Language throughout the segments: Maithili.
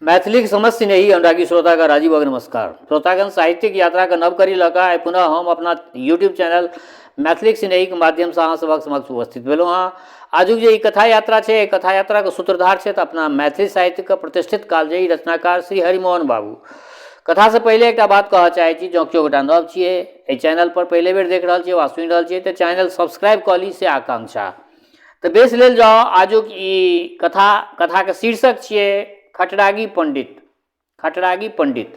मैथिलीक समस्त स्नेही अनुरागी श्रोतागण राजीव नमस्कार। श्रोतागण, साहित्यिक यात्राके नव कड़ी लऽ कऽ आइ पुनः हम अपना यूट्यूब चैनल मैथिलीक स्नेहीके माध्यमसँ अहाँ सभक समक्ष उपस्थित भेलहुँ हँ। आजुक जे ई कथा यात्रा छै, एहि कथा यात्राके सूत्रधार छथि अपना मैथिली साहित्यके प्रतिष्ठित कालजयी रचनाकार श्री हरिमोहन बाबू। कथासँ पहिले एकटा बात कहऽ चाहै छी, जँ केओ गोटा नव छियै, एहि चैनलपर पहिले बेर देख रहल छियै वा सुनि रहल छियै, तऽ चैनल सब्सक्राइब कऽ ली से आकांक्षा। तऽ बेस लेल जाउ आजुक ई कथा। कथाके शीर्षक छियै खटरागी पण्डित। खटरागी पण्डित।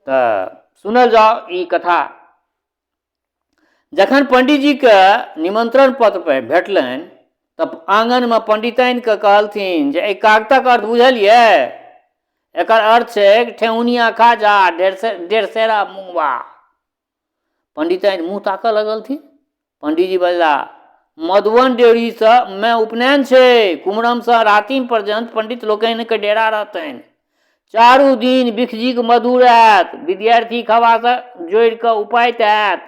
तऽ सुनल जाउ ई कथा। जखन पण्डितजीके निमन्त्रण पत्र भेटलनि तऽ आङ्गनमे पण्डिताइनके कहलथिन जे एहि कागतक अर्थ बुझलियै? एकर अर्थ छै ठेहुनिया खाजा, डेढ़ सेरा मुँगबा। पण्डिताइन मुँह ताकऽ लगलथिन। पण्डितजी बजला, मधुबन ड्योढ़ीसँ मे उपनयन छै, कुमरमसँ रातिम पर्यन्त पण्डित लोकनिके डेरा रहतनि, चारू दिन बिखजीक मधुर आयत, विद्यार्थी खबासँ जोड़ि कऽ उपाइत आयत,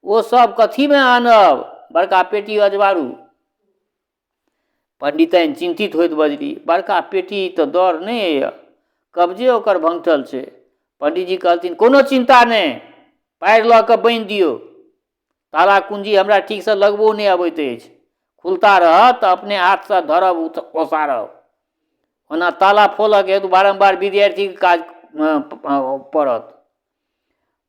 ओ सब कथीमे आनब? बड़का पेटी अजबारू। पण्डिताइन चिन्तित होइत बजली, बड़का पेटी तऽ दर नहि अइ, कब्जे ओकर भङ्गठल छै। पण्डितजी कहलथिन, कोनो चिन्ता नहि, पारि लऽ कऽ बान्हि दियौ, ताला कुञ्जी हमरा ठीकसँ लगबो नहि अबैत अछि, खुलता रहत तऽ अपने हाथसँ धरब ओसारब, ओना ताला फोलऽके हेतु बारम्बार विद्यार्थीके काज पड़त।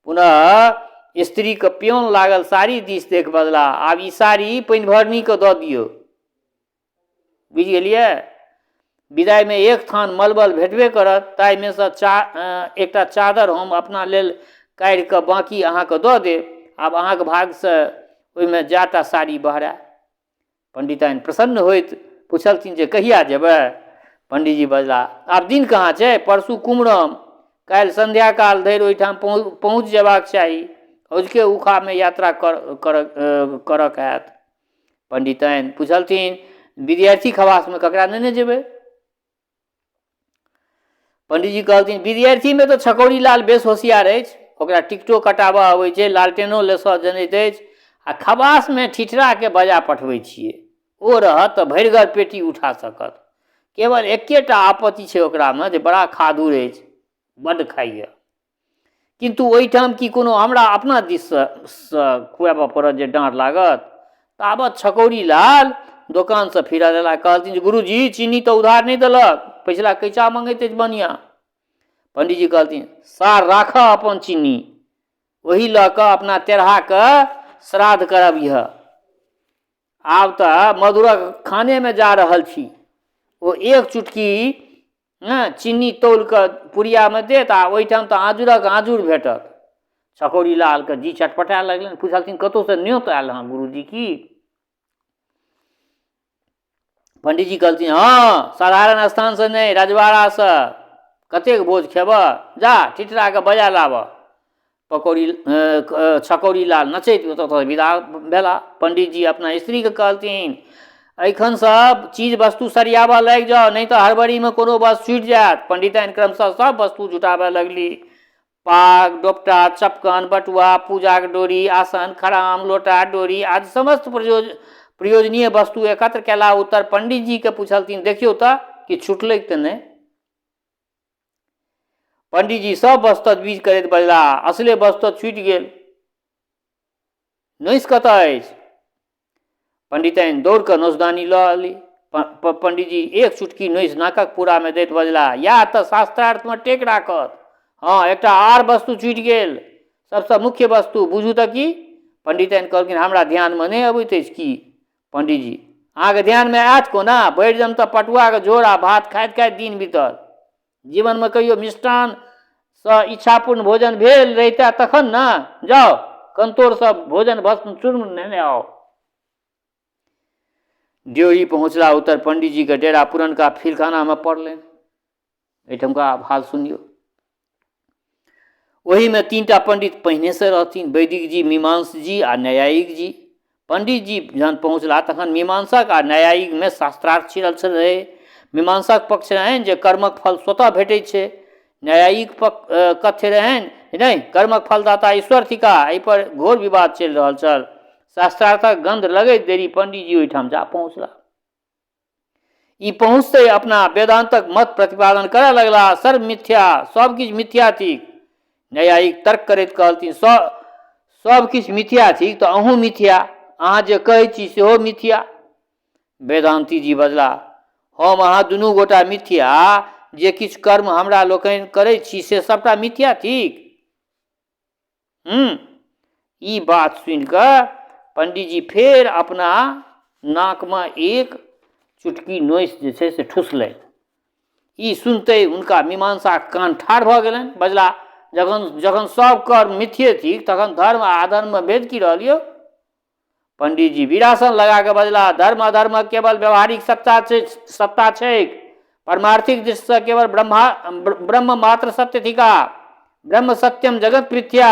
पुनः स्त्रीके पियौन लागल साड़ी दिस देख बजला, आब ई साड़ी पानि भरनीके दऽ दियौ। बुझि गेलियै? विदाइमे एक थान मलबल भेटबे करत, ताहिमे सँ एकटा चादर हम अपना लेल काढ़ि कऽ बाँकी अहाँके दऽ देब। आब अहाँके भागसँ ओहिमे जएटा साड़ी बहराए। पण्डिताइन प्रसन्न होइत पुछलथिन जे कहिया जेबै? पण्डितजी बजला, आब दिन कहाँ छै, परसू कुमरम, काल्हि सन्ध्याकाल धरि ओहिठाम पहुँच जेबाक चाही, औझके उखामे यात्रा करऽ हैत। पण्डिताइन पुछलथिन, विद्यार्थी खवासमे ककरा नेने जेबै? पण्डितजी कहलथिन, विद्यार्थीमे तऽ छकौड़ी लाल बेस होशियार अछि, ओकरा टिकटो कटाबऽ अबै छै, लालटेनो लेसऽ जनैत अछि, आ खवासमे ठिठराके बजा पठबै छियै, ओ रहत तऽ भरिगर पेटी उठा सकत। केवल एकेटा आपत्ति छै ओकरामे जे बड़ा खाधुर अछि, बड्ड खाइए। किन्तु ओहिठाम की कोनो हमरा अपना दिससँ खुआबऽ पड़त जे डाँड़ लागत? ताबत छकौड़ी लाल दोकानसँ फिरल अयला, कहलथिन जे गुरुजी चीनी तऽ उधार नहि देलक, पछिला कैचा मङ्गैत अछि बनिआ। पण्डितजी कहलथिन, सार राखऽ अपन चीनी, ओही लऽ कऽ अपना तेरहाके श्राद्ध करबिह। आब तऽ मधुरक खानेमे जा रहल छी, ओ एक चुटकी हँ चीनी तौल कऽ पुड़ियामे देत आ ओहिठाम तऽ आँजुरक आँजुर भेटत। छकौड़ी लालके जी चटपटाए लगलनि, पुछलथिन, कतहुसँ न्योत आयल हँ गुरुजी की? पण्डितजी कहलथिन, हँ, साधारण स्थानसँ नहि, रजवाड़ासँ। कतेक भोज खेबह, जा ठिठराके बजा लाबह। पकौड़ी छकौड़ी लाल नचैत ओतऽसँ विदा भेला। पण्डितजी अपना स्त्रीके कहलथिन, एखन सब चीज वस्तु सरियाबऽ लागि जाउ, नहि तऽ हड़बड़ीमे कोनो वस्तु छुटि जायत। पण्डिताइन क्रमशः सब वस्तु जुटाबऽ लगली। पाग, दोपटा, चपकन, बटुआ, पूजाक डोरी, आसन, खराम, लोटा, डोरी आदि समस्त प्रयोजनीय वस्तु एकत्र कयला उत्तर पण्डितजीके पुछलथिन, देखियौ तऽ किछु छुटलै तऽ नहि? पंडीजी सब वस्तु तजबीज करैत बजला, असले वस्तु छूटि गेल, नोसि कतऽ अछि? पंडिताइन दौड़ कऽ नोसदानी लऽ अली। पंडीजी एक चुटकी नोसि नाकक पूरामे दैत बजला, इएह तऽ शास्त्रार्थमे टेक राखत। हँ, एकटा आर वस्तु छूटि गेल, सबसँ मुख्य वस्तु, बुझू तऽ की? पंडिताइन कहलखिन, हमरा ध्यानमे नहि अबैत अछि। की पंडीजी, अहाँके ध्यानमे आयत कोना? भरि जम तऽ पटुआके झोर आ भात खाइत खाइत दिन बीतल, जीवनमे कहियो मिष्टानसँ इच्छापूर्ण भोजन भेल रहितै तखन ने। जाउ, कंतोरसँ भोजन भस्म चूर्ण नेने आउ। ड्योढ़ी पहुँचला उत्तर पंडीजीके डेरा पुरनका फीलखानामे पड़लनि। एहिठामका हाल सुनियौ। ओहिमे तीनटा पंडित पहिनेसँ रहथिन, वैदिक जी, मीमांस जी आ न्यायिक जी। पंडित जी जहन पहुँचला तखन मीमांसक आ न्यायिकमे शास्त्रार्थ छिड़ल रहै। मीमांसक पक्ष रहनि जे कर्मक फल स्वतः भेटै छै, न्यायिक कथ्य रहनि नहि, कर्मक फलदाता ईश्वर थिका। एहिपर घोर विवाद चलि रहल छल। शास्त्रार्थक गन्ध लगैत देरी पंडित जी ओहिठाम जा पहुँचला। ई पहुँचते अपना वेदान्तक मत प्रतिपादन करय लगला, सर्व मिथ्या, सब किछु मिथ्या थिक। नैयायिक तर्क करैत कहलथिन, सब किछु मिथ्या थिक तऽ अहूँ मिथ्या, अहाँ जे कहै छी सेहो मिथ्या। वेदान्ती जी बजला, हम अहाँ दुनू गोटा मिथ्या, जे किछु कर्म हमरा लोकनि करै छी से सबटा मिथ्या थिक। ई बात सुनि कऽ पंडीजी फेर अपना नाकमे एक चुटकी नोसि जे छै से ठुसलनि। ई सुनते हुनका मीमांसाक कान ठाढ़ भऽ गेलनि। बजला, जखन जखन सब कर्म मिथ्ये थिक तखन धर्म आ अधर्ममे भेद की रहल यौ? पंडीजी वीरासन लगा कऽ बजला, धर्म अधर्मक केवल व्यवहारिक सत्ता छै, सत्ता छैक। परमार्थिक दृष्टिसँ केवल ब्रह्म मात्र सत्य थिका। ब्रह्म सत्यम जगत मिथ्या,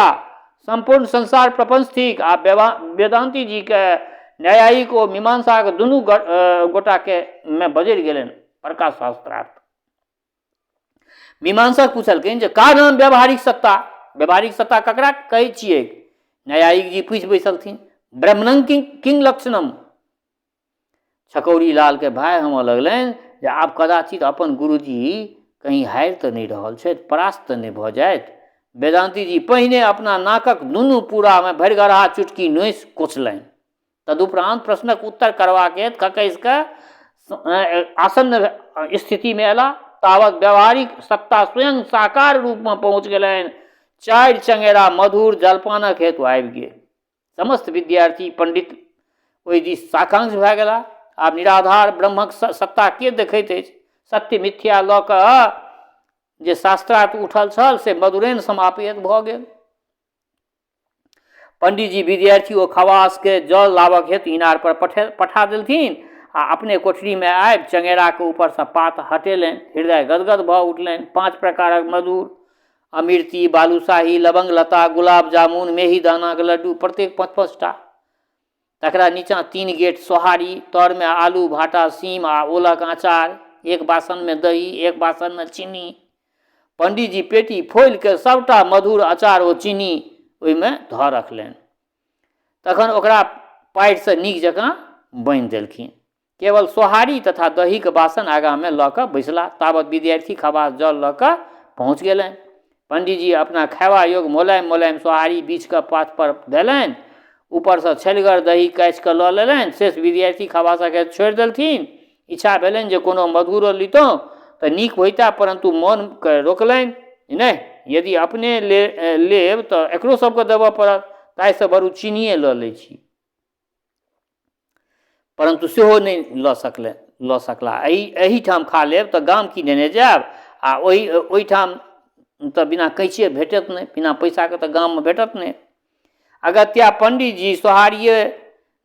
सम्पूर्ण संसार प्रपंच थिक। आ वेदान्ती जी के न्यायिक ओ मीमांसाक दुनू गोटाके मे बजरि गेलनि बड़का शास्त्रार्थ। मीमांसक पुछलखिन जे का नाम व्यावहारिक सत्ता, व्यावहारिक सत्ता ककरा कहै छियै? न्यायिक जी पूछि बैसलथिन, ब्रह्मणं किंग लक्षणम? छकौड़ी लालके भाय होमऽ लगलनि जे आब कदाचित अपन गुरुजी कहीं हारि तऽ नहि रहल छथि, परास्त तऽ नहि भऽ जाथि। वेदान्ती जी पहिने अपना नाकक दुनू पूरामे भरिगरहा चुटकी नोसि कोचलनि। तदुपरान्त प्रश्नक उत्तर करबाक हेतु खकसि कऽ आसन्न स्थितिमे अयला। तावत व्यावहारिक सत्ता स्वयं साकार रूपमे पहुँच गेलनि। 4 चंगेरा मधुर जलपानक हेतु आबि गेल। समस्त विद्यार्थी पंडित ओहि दिस साकांक्ष भए गेला। आब निराधार ब्रह्मक सत्ता के देखैत अछि? सत्य मिथ्या लऽ कऽ जे शास्त्रार्थ उठल छल से मधुरेण समापित भऽ गेल। पंडीजी विद्यार्थी ओ खवासके जल लाबक हेतु इनार पर पठा देलथिन आ अपने कोठरीमे आबि चंगेराके ऊपरसँ पात हटेलनि। हृदय गदगद भऽ उठलनि। 5 प्रकारक मधुर, अमृति, बालूशाही, लवंग लता, गुलाब जामुन, मेही दानाक लड्डू, प्रत्येक 5-5 टा। तकरा नीचाँ 3 गेट सोहारी, तरमे आलू, भाटा, सीम आ ओलक अँचार, एक बासनमे दही, एक बासनमे चीनी। पंडीजी पेटी फोलि कऽ सबटा मधुर, अचार ओ चीनी ओहिमे धऽ रखलनि। तखन ओकरा पाड़िसँ नीक जकाँ बान्हि देलखिन। केवल सोहारी तथा दहीके बासन आगाँमे लऽ कऽ बैसला। तावत विद्यार्थी खवास जल लऽ कऽ पहुँच गेलनि। पंडीजी अपना खयबा योग्य मोलायम मोलायम सोहारी बीछ कऽ पात पर देलनि। ऊपरसँ छलिगर दही काटि कऽ लऽ लेलनि। शेष विद्यार्थी खवासके छोड़ि देलथिन। इच्छा भेलनि जे कोनो मधुरो लितहुँ तऽ नीक होइता, परन्तु मोनके रोकलनि, नहि, यदि अपने लेब तऽ एकरो सबके देबऽ पड़त, ताहिसँ बरु चीनिए लऽ लै छी। परन्तु सेहो नहि लऽ सकला। एहिठाम खा लेब तऽ गाम की नेने जायब, आ ओहिठाम तऽ बिना कैंचिए भेटत नहि, बिना पैसाके तऽ गाममे भेटत नहि। अगत्या पंडीजी सोहारिए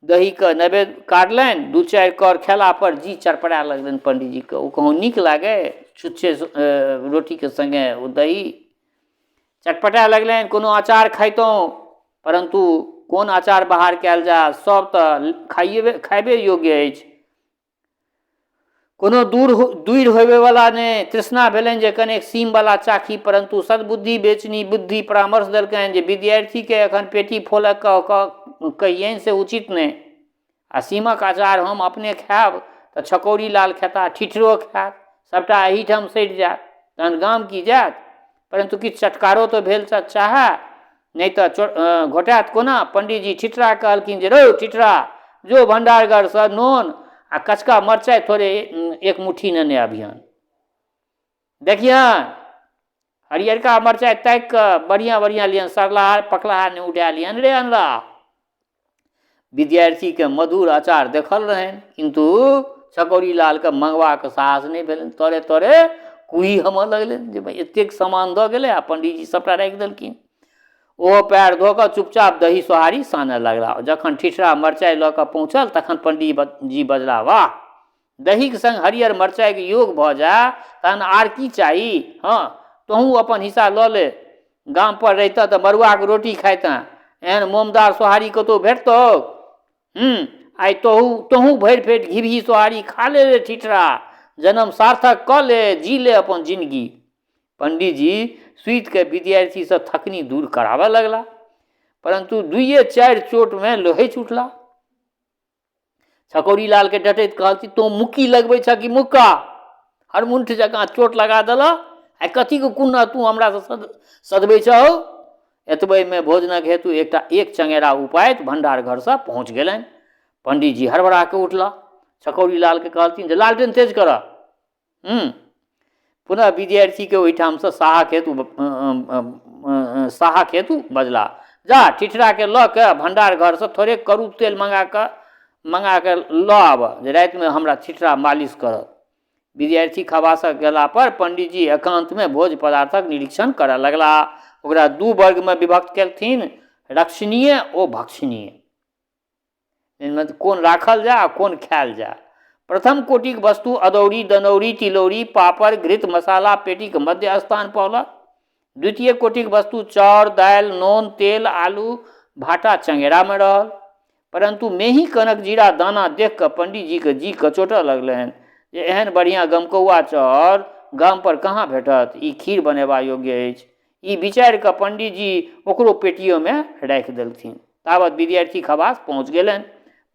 दहीके नैवेद्य काटलनि। 2-4 कर खेला पर जी चरपड़ा लगलनि पंडीजीके। ओ कहूँ नीक लागै छुच्छे रोटीके सङ्गे ओ दही चटपटा लगलनि। कोनो अचार खाइतहुँ, परन्तु कोन अचार बाहर कयल जाय, सब तऽ खाइबे योग्य अछि, कोनो दूर होबयवला नहि। तृष्णा भेलनि जे कनेक सीमवला चाखी, परन्तु सद्बुद्धि बेचनी बुद्धि परामर्श देलकनि जे विद्यार्थीके एखन पेटी फोलऽ कहियनि से उचित नहि, आ सीमक अचार हम अपने खायब तऽ छकौड़ी लाल खेता, ठिठरो खायत, सबटा एहिठाम सटि जायत, तहन गाम की जायत? परन्तु किछु चटकारो तऽ भेल चाहए, नहि तऽ घोटायत कोना? पंडीजी ठिठरा कहलखिन जे रौ ठिठरा, जो भण्डारघरसँ नोन आ कचका मरचाइ थोड़े एक मुट्ठी नेने अबिहन। देखिहन हरियरका मरचाइ ताकि कऽ बढ़िआँ बढ़िआँ लिहन, सरलाहा पकलाहा नहि उठा लिहन रे अनरा। विद्यार्थीके मधुर अचार देखल रहनि, किन्तु छकौड़ी लालके मङ्गबाक साहस नहि भेलनि। तरे तरे कुही होमऽ लगलनि जे भाइ एतेक सामान दऽ गेलै आ पंडीजी सबटा राखि देलखिन। ओहो पएर धो कऽ चुपचाप दही सोहारी सानऽ लगला। जखन ठिठरा मरचाइ लऽ कऽ पहुँचल तखन पंडीजी बजला, वाह, दहीके सङ्ग हरियर मरचाइके योग भऽ जाय तहन आर की चाही? हँ, तोहूँ अपन हिस्सा लऽ ले। गामपर रहितऽ तऽ मड़ुआके रोटी खाइतऽ, एहन मोमदार सोहारी कतहु भेटतौ? आइ तोहूँ भरि पेट घिबही सोहारी खा ले रे ठिठरा, जनम सार्थक कऽ ले, जी ले अपन जिनगी। पंडीजी सुतिके विद्यार्थीसँ थकनी दूर कराबऽ लगला, परन्तु 2-4 चोटमे लोहछि उठला। छकौड़ी लालके डटैत कहलथिन तोँ मुक्की लगबै छह कि मुक्का हरमुण्ठ जकाँ चोट लगा देलह आ कथीके कुन्नह तू हमरासँ सधबै छह हौ। एतबेमे भोजनक हेतु एकटा एक चङ्गेरा उपाइत भण्डार घरसँ पहुँच गेलनि। पंडीजी हड़बड़ा कऽ उठला। छकौड़ी लालके कहलथिन जे लालटेन तेज करह। पुनः विद्यार्थीके ओहिठामसँ साहक हेतु साहक हेतु बजला जा ठिठराके लऽ कऽ भण्डार घरसँ थोड़े करू तेल मँगा कऽ लऽ आबऽ जे रातिमे हमरा ठिठरा मालिश करत। विद्यार्थी खबासक गेलापर पंडीजी एकान्तमे भोज्य पदार्थक निरीक्षण करऽ लगला। ओकरा दू वर्गमे विभक्त केलथिन, रक्षणीय ओ भक्षणीय। एहिमे कोन राखल जाय आ कोन खायल जाय। प्रथम कोटिक वस्तु अदौरी, दनौरी, तिलौरी, पापड़, घृत, मसाला पेटीक मध्य स्थान पौलक। द्वितीय कोटिक वस्तु चाउर, दालि, नोन, तेल, आलू, भाटा चङ्गेरामे रहल। परन्तु मेही कनक जीरा दाना देख कऽ पंडीजीके जी कचोटऽ लगलनि जे एहन बढ़िआँ गमकौआ चाउर गामपर कहाँ भेटत, ई खीर बनेबा योग्य अछि। ई विचारि कऽ पंडीजी ओकरो पेटियोमे राखि देलथिन। तावत विद्यार्थी खबास पहुँच गेलनि।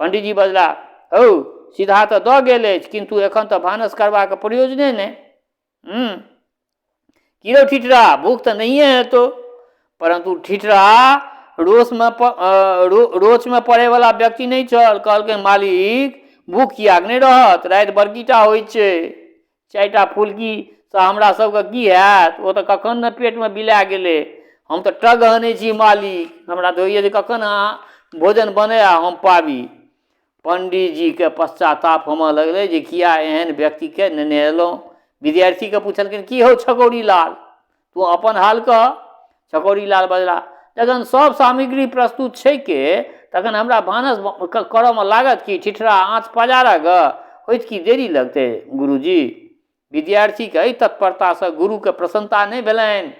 पंडीजी बजला, हौ, सीधा तऽ दऽ गेल अछि, किन्तु एखन तऽ भानस करबाक प्रयोजने नहि। की रौ ठिठरा, भूख तऽ नहिए हेतौ। परन्तु ठिठरा रोषमे रोचमे पड़ैवला व्यक्ति नहि छल। कहलकै, मालिक, भूख किएक नहि रहत? राति बड़कीटा होइ छै, 4टा फुलकीसँ हमरा सबके की हैत? ओ तऽ कखन ने पेटमे बिला गेलै। हम तऽ टग अनै छी मालिक, हमरा तऽ होइए जे कखन अहाँ भोजन बनै आ हम पाबी। पंडीजीके पश्चाताप होमऽ लगलै जे किया एहन व्यक्तिके नेने अयलहुँ। विद्यार्थीके पुछलखिन, की हौ छकौड़ी लाल, तू अपन हाल कह। छकौड़ी लाल बजला, जखन सब सामग्री प्रस्तुत छै के तखन हमरा भानस करऽमे लागत की? ठिठरा आँच पजारऽ गऽ, होइत की देरी लगतै गुरुजी? विद्यार्थीके एहि तत्परतासँ गुरुके प्रसन्नता नहि भेलनि।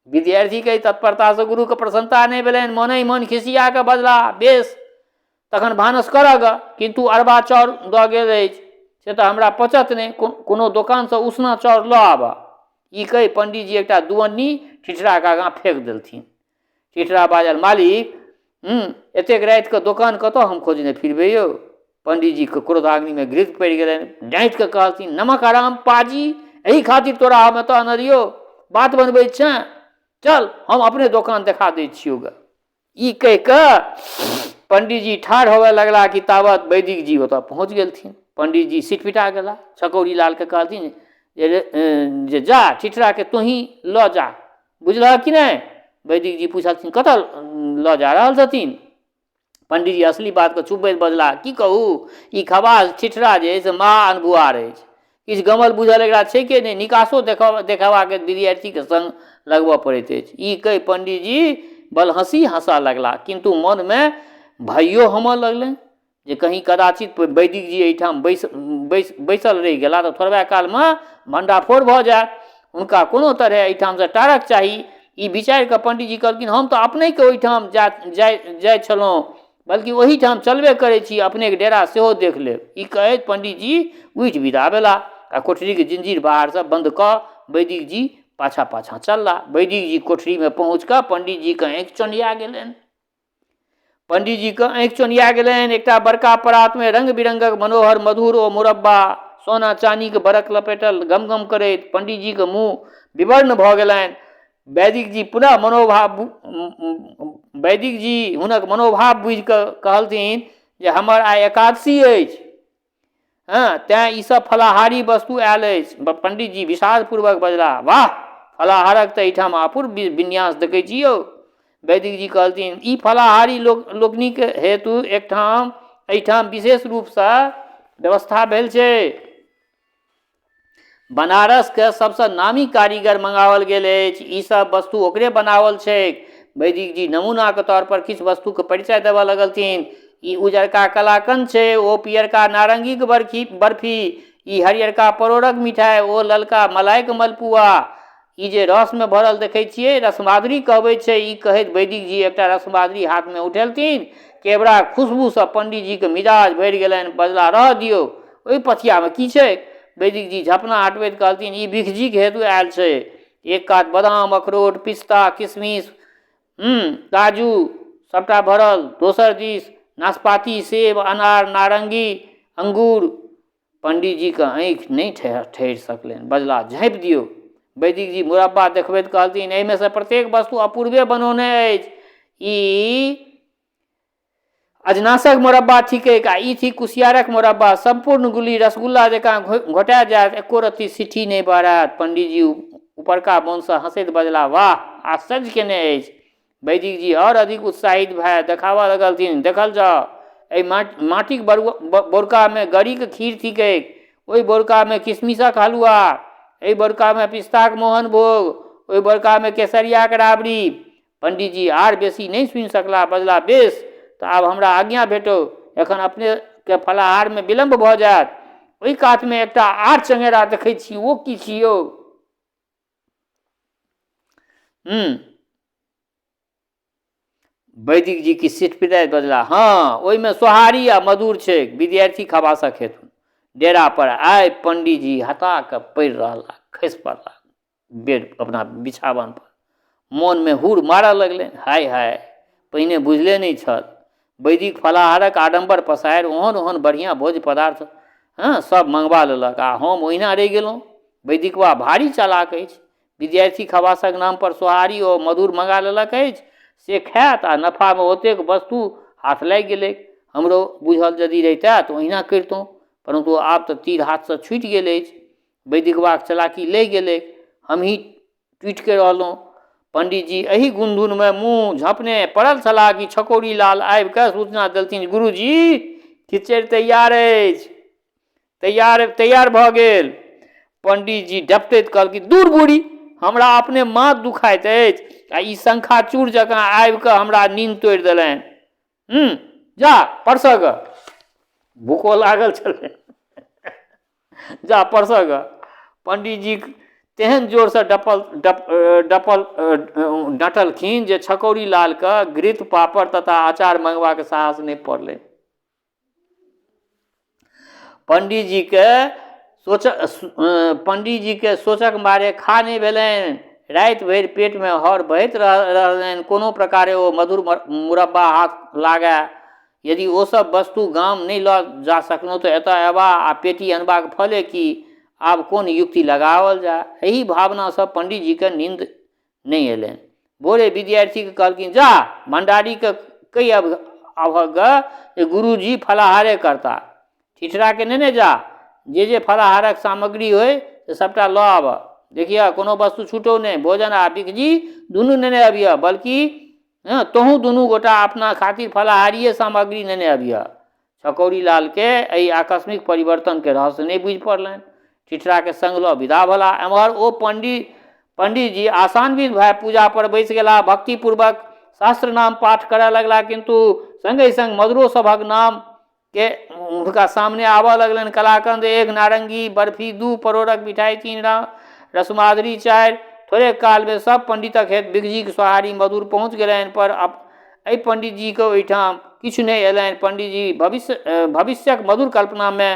विद्यार्थीके एहि तत्परतासँ गुरुके प्रसन्नता नहि भेलनि। मोनहि मोन खिसिया कऽ बजला, बेस, तखन भानस करऽ गऽ, किन्तु अरबा चाउर दऽ गेल अछि से तऽ हमरा पचत नहि, कोनो दोकानसँ उसना चाउर लऽ आबऽ। ई कहि पंडीजी एकटा दुअन्नी ठिठराके आगाँ फेक देलथिन। ठिठरा बाजल, मालिक, एतेक रातिके दोकान कतऽ हम खोजने फिरबै यौ? पंडीजीके क्रोधाग्निमे घृत पड़ि गेलनि। डाँटि कऽ कहलथिन, नमक हराम पाजी, एहि खातिर तोरा हम एतऽ अनलियौ, बात बनबै छेँ? चल, हम अपने दोकान देखा दै छियौ गऽ। ई कहि कऽ पंडीजी ठाढ़ होबय लगला कि तावत वैदिक जी ओतऽ पहुँच गेलथिन। पंडीजी सिटपिटा गेला। छकौड़ी लालके कहलथिन जे जा ठिठराके तोही लऽ जा, बुझलह कि नहि? वैदिक जी पुछलथिन, कतऽ लऽ जा रहल छथिन? पंडीजी असली बातके छुपबैत बजला, की कहू, ई खबास ठिठरा जे अछि से महा अनभुआर अछि। किछु गमल बुझल एकरा छै के नहि, निकासो देखेबाक विद्यार्थीके संग लगबऽ पड़ैत अछि। ई कहि पंडीजी बलहँसी हँसऽ लगला, किन्तु मनमे भइयो होमऽ लगलनि जे कहीं कदाचित वैदिक जी एहिठाम बैसल रहि गेला तऽ थोड़बे कालमे भण्डाफोड़ भऽ जायत। हुनका कोनो तरहे एहिठामसँ टारक चाही। ई विचारि कऽ पंडीजी कहलखिन, हम तऽ अपनेके ओहिठाम जाइ छलहुँ, बल्कि ओहिठाम चलबे करै छी, अपनेके डेरा सेहो देख लेब। ई कहैत पंडीजी उठि विदा भेला आ कोठरीके जिंजीर बाहरसँ बन्द कऽ वैदिक जी पाछाँ पाछाँ चलला। वैदिक जी कोठरीमे पहुँच कऽ पंडीजीके आँखि चोन्हिया गेलनि। पंडीजीके आँखि चोन्हिया गेलनि। एकटा बड़का परातमे रङ्ग बिरङ्गक मनोहर मधुर ओ मुरब्बा, सोना चानीके बरक लपेटल गम गम करैत। पंडीजीके मुँह विवर्ण भऽ गेलनि। वैदिक जी पुनः मनोभाव वैदिक जी हुनक मनोभाव बुझि कऽ कहलथिन जे हमर आइ एकादशी अछि, हँ, तेँ ईसभ फलाहारी वस्तु आयल अछि। पंडीजी विषादपूर्वक बजलाह, वाह, फलाहारक तऽ एहिठाम अपूर्व विन्यास देखै छी यौ। वैदिक जी कहलथिन, ई फलाहारी लोकनिक हेतु एहिठाम विशेष रूपसँ व्यवस्था भेल छै। बनारसके सबसँ नामी कारीगर मङ्गाओल गेल अछि, ई सब वस्तु ओकरे बनाओल छैक। वैदिक जी नमूनाके तौरपर किछु वस्तुके परिचय देबऽ लगलथिन। ई उजरका कलाकन्द छै, ओ पियरका नारङ्गीके बर्फी, ई हरियरका परोड़क मिठाइ, ओ ललका मलाइके मलपुआ, ई जे रसमे भरल देखै छियै रसमाधुरी कहबै छै। ई कहैत वैदिक जी एकटा रसमाधुरी हाथमे उठेलथिन। केवड़ाक खुशबूसँ पंडीजीके मिजाज भरि गेलनि। बजला, रहऽ दियौ, ओहि पथियामे की छै? वैदिक जी झपना हटबैत कहलथिन, ई भिखजीके हेतु आयल छै। एक कात बादाम, अखरोट, पिस्ता, किशमिश, काजू सबटा भरल, दोसर दिस नाशपाती, सेब, अनार, नारङ्गी, अंगूर। पंडीजीके आँखि नहि ठहरि सकलनि, बजलाह, झाँपि दियौ। वैदिक जी मुरब्बा देखबैत कहलथिन, एहिमे सँ प्रत्येक वस्तु अपूर्वे बनौने अछि। ई अजनासक मोरब्बा थिकैक आ ई थिक कुसियारक मोरब्बा। सम्पूर्ण गुली रसगुल्ला जकाँ घोटा जायत, एको रत्ती सिट्ठी नहि बहरायत। पंडीजी उपरका मोनसँ हँसैत बजलाह, वाह, आश्चर्य केने अछि। वैदिक जी आओर अधिक उत्साहित भए देखाबऽ लगलथिन, देखल जाउ, एहि माटिक बोरकामे गरीक खीर थिकैक, ओहि बोरकामे किशमिशक हलुआ, एहि बोरकामे पिस्ताक मोहनभोग, ओहि बोरकामे केसरियाक राबड़ी। पंडीजी आर बेसी नहि सुनि सकलाह, बजलाह, बेस, तऽ आब हमरा आज्ञा भेटौ, एखन अपनेके फलाहारमे विलम्ब भऽ जायत। ओहि कातमे एकटा आर चङ्गेरा देखै छी, ओ की छी यौ? वैदिक जी की सीट पिटाइत बजला, हँ, ओहिमे सोहारी आ मधुर छैक, विद्यार्थी खबासक हेतु। डेरा पर आबि पंडीजी हता कऽ पड़ि रहला, खसि पड़ला बेड अपना बिछावन पर। मोनमे हुर मारऽ लगलनि, हाय हाय, पहिने बुझले नहि छल। वैदिक फलाहारक आडम्बर पसारि ओहन ओहन बढ़िआँ भोज्य पदार्थ हँ सब मङ्गबा लेलक आ हम ओहिना रहि गेलहुँ। वैदिकवा भारी चालाक अछि। विद्यार्थी खबासक नामपर सोहारी ओ मधुर मङ्गा लेलक अछि, से खायत आ नफामे ओतेक वस्तु हाथ लागि गेलैक। हमरो बुझल यदि रहितए तऽ ओहिना करितहुँ, परन्तु आब तऽ तीर हाथसँ छूटि गेल अछि। वैदिकबाक चलाकी लहि गेलैक, हमही टूटिके रहलहुँ। पंडीजी एहि गुनधुनमे मुँह झँपने पड़ल छलाह कि छकौड़ी लाल आबिकऽ सूचना देलथिन, गुरुजी, खिच्चड़ि तैयार अछि, तैयार तैयार भऽ गेल। पंडीजी डपटैत कहलखिन, दूर बूढ़ी, हमरा अपने माथ दुखाइत अछि आ ई शंखाचूर जकाँ आबि कऽ हमरा नींद तोड़ि देलनि। जा परसऽ गऽ, भूखो लागल छलै, जा परसऽ गऽ। पंडीजी तेहन जोरसँ डपल डप डपल डँटलखिन जे छकौड़ी लालके घृत पापड़ तथा अचार मङ्गबाक साहस नहि पड़लै। पंडीजीके सोच पंडीजीके सोचक मारे खा नहि भेलनि। राति भरि पेटमे हर बहैत रहलनि। कोनो प्रकारे ओ मधुर मुरब्बा हाथ लागए। यदि ओ सब वस्तु गाम नहि लऽ जा सकलहुँ तऽ एतऽ अयबा आ पेटी अनबाक फले की? आब कोन युक्ति लगाओल जाय? एहि भावनासँ पंडीजीके नींद नहि अयलनि। भोरे विद्यार्थीके कहलखिन, जा भण्डारीके कहि आबहक गऽ जे गुरुजी फलाहारे करता। ठिठराके नेने जा, जे जे फलाहारक सामग्री होइ से सभटा लऽ आबह। देखियह कोनो वस्तु छूटौ नहि। भोजन आ बिखजी दुनू नेने अबिहऽ, बल्कि हँ तोहूँ दुनू गोटा अपना खातिर फलाहारिए सामग्री नेने अबिहऽ। छकौड़ी लालके एहि आकस्मिक परिवर्तनके रहस्य नहि बुझि पड़लनि। ठिठराके संग लऽ विदा भेलाह। एम्हर ओ पंडीजी आसान्वित भए पूजा पर बैसि गेलाह। भक्तिपूर्वक सहस्त्र नाम पाठ करय लगलाह, किन्तु संगहि संग मधुरो सभक नाम के हुनका सामने आबऽ लगलनि। कलाकंद 1, नारंगी बर्फी 2, परोड़क मिठाई 3, रसमाधुरी 4। थोड़े कालमे सब पंडितक हेतु बिगजीक सोहारी मधुर पहुँच गेलनि, पर एहि पंडीजीके ओहिठाम किछु नहि अयलनि। पंडीजी भविष्यक मधुर कल्पनामे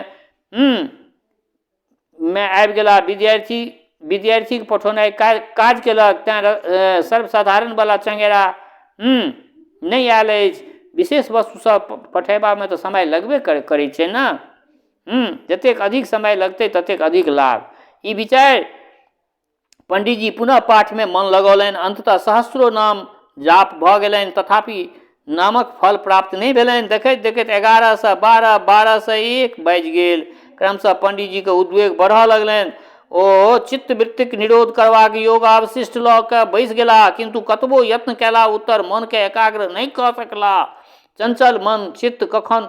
मे आबि गेलाह। विद्यार्थीके पठौनाइ काज केलक, तैँ सर्वसाधारणवला चङ्गेरा नहि आयल अछि। विशेष वस्तु सब पठेबामे तऽ समय लगबे करै छै ने। जतेक अधिक समय लगतै ततेक अधिक लाभ। ई विचारि पंडीजी पुनः पाठमे मन लगौलनि। अन्ततः सहस्रो नाम जाप भऽ गेलनि, तथापि नामक फल प्राप्त नहि भेलनि। देखैत देखैत 11 सँ 12, 12 सँ 1 बाजि गेल। क्रमशः पंडीजीके उद्वेग बढ़ऽ लगलनि। ओ चित्तवृत्तिक निरोध करबाक योग अवशिष्ट लऽ कऽ बैसि गेलाह, किन्तु कतबो यत्न कयला उत्तर मनके एकाग्र नहि कऽ सकलाह। चञ्चल मन चित्त कखन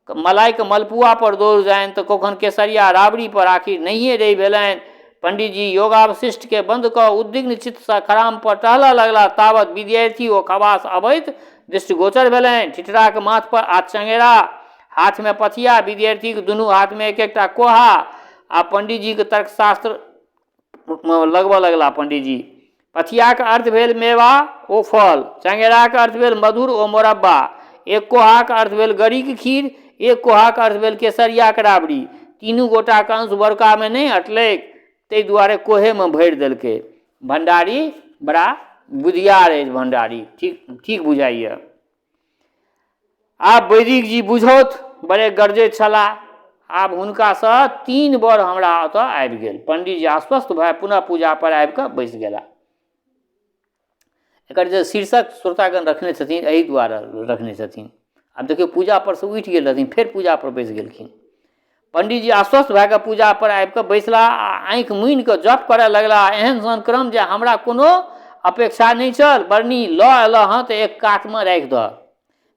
मलाइके मलपुआ पर दौड़ जानि तऽ कखन केसरिया राबड़ी पर, आखिर नहिए रहि भेलनि। पंडीजी योगावशिष्टके बन्द कऽ उद्विग्न चित्तसँ खराम पर टहलऽ लगलाह। तावत विद्यार्थी ओ खवास अबैत दृष्टिगोचर भेलनि। ठिठराके माथ पर आ चङ्गेरा, हाथमे पथिया, विद्यार्थीके दुनू हाथमे एक एकटा कोहा आ पंडीजीके तर्कशास्त्र लगबऽ लगला पंडीजी। पथियाके अर्थ भेल मेवा ओ फल, चङ्गेराके अर्थ भेल मधुर ओ मोरब्बा, एक कोहाके अर्थ भेल गरीक खीर, एक कोहाके अर्थ भेल केसरियाके राबड़ी। तीनू गोटाके अंश बड़कामे नहि अटलैक, ताहि दुआरे कोहेमे भरि देलकै। भण्डारी बड़ा बुधियार अछि। भण्डारी ठीक ठीक बुझाइए। आब वैदिक जी बुझौथ बड़े गरजैत छलाह। आब हुनकासँ 3 बर हमरा ओतऽ आबि गेल। पंडीजी आश्वस्त भए पुनः पूजा पर आबि कऽ बैसि गेलाह। एकर जे शीर्षक श्रोतागण रखने छथिन एहि दुआरे रखने छथिन। आब देखियौ पूजा पर से उठि गेल रहथिन, फेर पूजा पर बैसि गेलखिन। पंडीजी आश्वस्त भए कऽ पूजा पर आबि कऽ बैसलाह आ आँखि मुनि कऽ जप करय लगलाह। एहन सन क्रम जे हमरा कोनो अपेक्षा नहि छल। बरनी लऽ अयलह हँ तऽ एक कातमे राखि दह।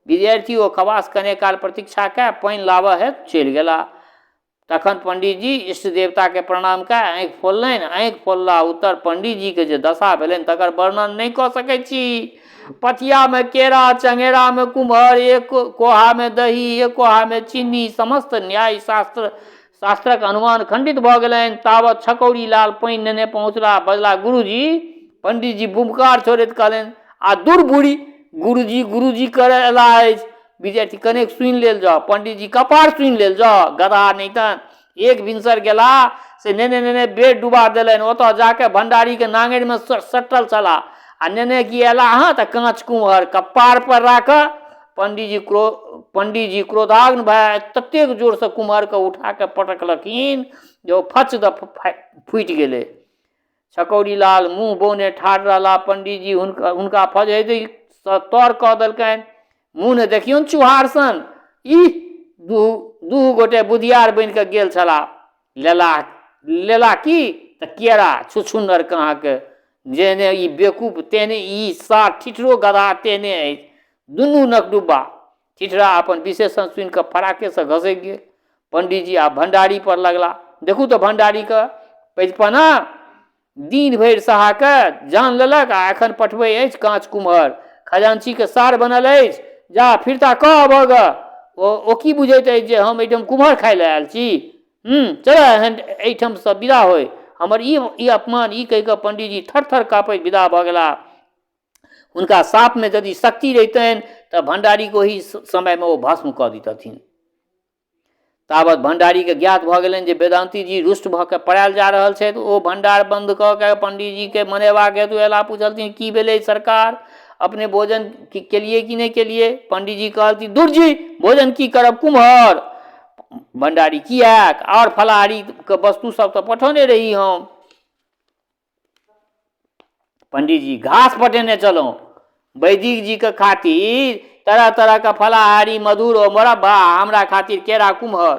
विद्यार्थी ओ खवास कने काल प्रतीक्षा कए पानि लाबऽ हेतु चलि गेलाह। तखन पंडीजी इष्ट देवताके प्रणाम कए आँखि फोललनि। आँखि फोलला उत्तर पंडीजीके जे दशा भेलनि तकर वर्णन नहि कऽ सकै छी। पथियामे केरा, चङेरामे कुम्हर, एक कोहामे दही, एक कोहामे चीनी, समस्त न्याय शास्त्रक अनुमान खण्डित भऽ गेलनि। तावत छकौड़ी लाल पानि नेने पहुँचलाह। बजलाह, गुरुजी। पंडीजी बुमकार छोड़ैत कहलनि, आ दूर बुढ़ी, गुरुजी गुरुजी करय अयलाह अछि। विद्यार्थी कनेक सुनि लेल जाउ। पंडीजी कपार सुनि लेल जाउ, गदहा नहि तऽ एक भिनसर गेला से नेने नेने बेर डुबा देलनि। ओतऽ जाके भण्डारीके नाङरिमे सटल छलाह आ नेने की अयला हँ तऽ काँच कुम्हर कपार पर राखऽ। पंडीजी क्रोधाग्न भए ततेक जोरसँ कुम्हरके उठाके पटकलखिन जे ओ फच दऽ फूटि गेलै। छकौड़ी लाल मुँह बौने ठाढ़ रहला। पंडीजी हुनका फजैदीसँ तर कऽ देलकनि। मुँह ने देखियौन चुहार सन। ई दू गोटे बुधियार बनि कऽ गेल छलाह। लेला की तऽ केरा छुछुन्नर कहाँके। जेहने ई बेकूफ तेहने ई सार ठिठरो गदहा तेहने अछि। दुनू नकडुब्बा। ठिठरा अपन विशेषण सुनि कऽ फराकेसँ घसकि गेल। पंडीजी आब भण्डारी पर लगला। देखू तऽ भण्डारीके पैजपना दिन भरि सहाके जान लेलक आ एखन पठबै अछि काँच कुम्हर। खजांचीके सार बनल अछि। जा फिरता कह अबह गऽ। ओ की बुझैत अछि जे हम एहिठाम कुम्हर खाइ लए आयल छी? चलऽ एहन एहिठामसँ विदा होइ। हमर ई अपमान। ई कहि कऽ पंडीजी थर थर काँपैत विदा भऽ गेलाह। हुनका सापमे यदि शक्ति रहितनि तऽ भण्डारीके ओहि समयमे ओ भस्म कऽ दितथिन। तावत भण्डारीके ज्ञात भऽ गेलनि जे वेदान्तीजी रुष्ट भऽ कऽ पड़ायल जा रहल छथि। ओ भण्डार बन्द कऽ के पण्डीजीके मनेबाक हेतु अयलाह। पुछलथिन, की भेलै सरकार, अपने भोजन केलियै कि नहि केलियै? पण्डीजी कहलथिन, दुर्जी, भोजन की करब, कुम्हर। भण्डारी, किएक? आओर फलाहारीके वस्तु सब तऽ पठौने रही हम। पंडीजी, घास पटेने छलहुँ वैदिक जीके खातिर तरह तरहके फलाहारी मधुर ओ मोरब्बा, हमरा खातिर केरा कुम्हर।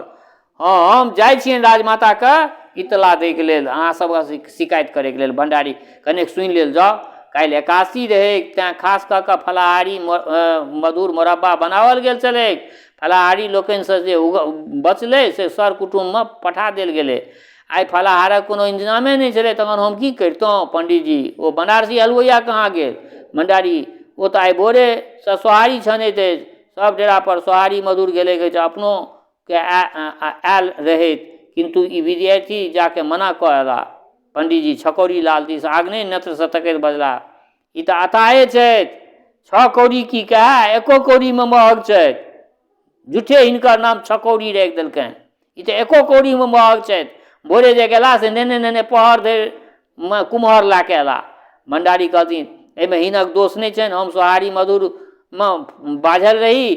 हँ, हम जाइ छियनि राजमाताके इतला दैके लेल, अहाँ सबके शिकायत करैके लेल। भण्डारी, कनेक सुनि लेल जाउ। काल्हि एकादशी रहै तैँ खास कऽ कऽ फलाहारी मधुर मोरब्बा बनाओल गेल छलै। फलाहारी लोकनिसँ जे बचलै से सर कुटुम्बमे पठा देल गेलै। आइ फलाहारक कोनो इन्तजामे नहि छलै तखन हम की करितहुँ? पंडीजी, ओ बनारसी हलुवैया कहाँ गेल? भण्डारी, ओ तऽ आइ भोरेसँ सोहारी छनैत अछि। सभ डेरापर सोहारी मधुर गेलैक अछि। अपनोके आयल रहैत, किन्तु ई विद्यार्थी जाके मना कऽ अयलाह। पंडीजी छकौड़ी लाल दिस आग्नेय नेत्रसँ तकैत बजलाह, ई तऽ अथाहे छथि। 6 कौड़ी की कहए, एको कौड़ीमे महग छथि। झूठे हिनकर नाम छकौड़ी राखि देलकनि। ई तऽ एको कौड़ीमे महग छथि। भोरे जे गेला से नेने नेने पहर धरिमे कुम्हर लए कऽ अयला। भण्डारी कहथिन, एहिमे हिनक दोष नहि छनि। हम सोहारी मधुरमे बाझल रही,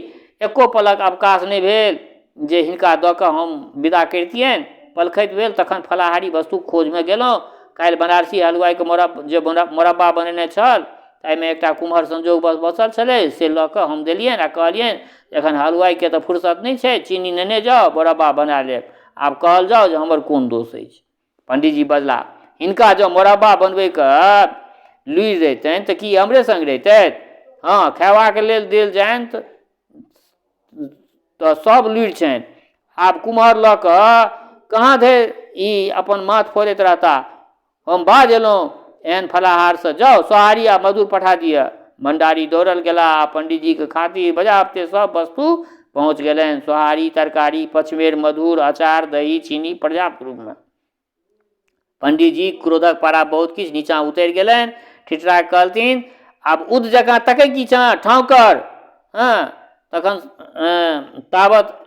एको पलक अवकाश नहि भेल जे हिनका दऽ कऽ हम विदा करितियनि। पलखति भेल तखन फलाहारी वस्तुक खोजमे गेलहुँ। काल्हि बनारसी हलुआइके जे मोरब्बा बनेने छल ताहिमे एकटा कुम्हर संजोगवश बचल छलै से लऽ कऽ हम देलियनि आ कहलियनि एखन हलुआइके तऽ फुर्सत नहि छै, चीनी नेने जाउ, मोरब्बा बना लेब। आब कहल जाउ जे हमर कोन दोष अछि। पंडीजी बजला, हिनका जँ मोरब्बा बनबैके लुरि रहितनि तऽ की हमरे सङ्ग रहितथि? हँ, खयबाक लेल देल जानि तऽ सब लुरि छनि। आब कुम्हर लऽ कऽ कहाँ धरि ई अपन माथ फोड़ैत रहता? हम बाज एलहुँ एहन फलाहारसँ, जाउ सोहारी आ मधुर पठा दिअ। भण्डारी दौड़ल गेलाह आ पंडीजीके खातिर बजाबते सब वस्तु पहुँच गेलनि। सोहारी, तरकारी, पचमेर, मधुर, अचार, दही, चीनी पर्याप्त रूपमे। पंडीजी क्रोधक पारा बहुत किछु नीचाँ उतरि गेलनि। ठिठरा कहलथिन, आब उद जकाँ तकै की छँ, ठाँव कर। हँ, तखन तावत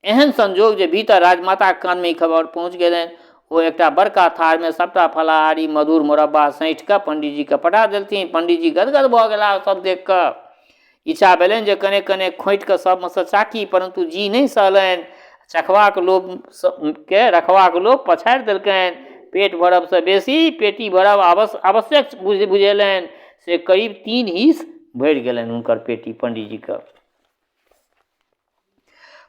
एहन संजोग जे भीतर राजमाताक कानमे ई खबर पहुँच गेलनि। ओ एकटा बड़का थारमे सभटा फलाहारी मधुर मोरब्बा सैंठि कऽ पंडीजीकेँ पठा देलथिन। पंडीजी गदगद भऽ गेलाह सब देख कऽ। इच्छा भेलनि जे कने कने खोँटि कऽ सभमे सँ चाखी, परन्तु जी नहि सहलनि। चखबाक लोभके रखबाक लोभ पछाड़ि देलकनि। पेट भरबसँ बेसी पेटी भरब आवश्यक बुझेलनि। से करीब 3 हिस्स भरि गेलनि हुनकर पेटी पंडीजीके।